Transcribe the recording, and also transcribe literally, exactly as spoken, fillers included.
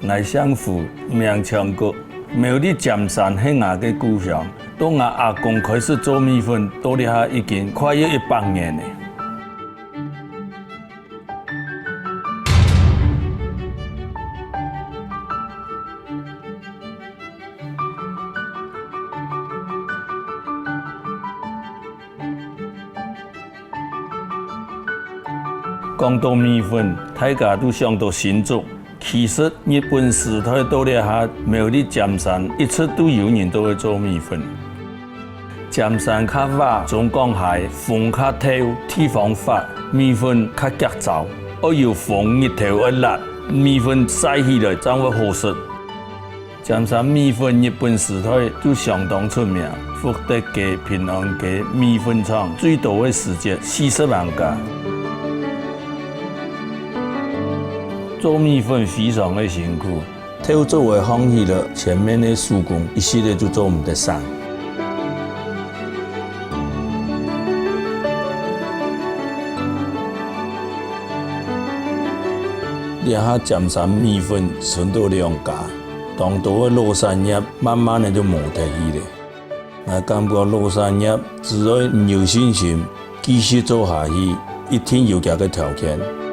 𠊎姓胡，名昌國，苗栗尖山係𠊎个故鄉。到𠊎阿公開始做米粉，到這下已經快要一百年了。 講到米粉，大家都想到新竹。其實日本時代到這下，苗栗尖山一直都有人都會做米粉。尖山較狹，中港狹，風較透，地方闊，米粉較遽燥，愛有風，日頭愛辣，米粉曬起來正會好食。 尖山米粉日本時代就相當出名，福德街、平安街米粉廠最多个時節四十萬家。做米粉非常个辛苦，豆做个䟘起來，前面个手工一息仔就做毋得省。 這下尖山米粉伸到兩家，當多个老產業慢慢仔就無忒去了。𠊎感覺老產業只要你有信心，繼續做下去，一定有佢个條件。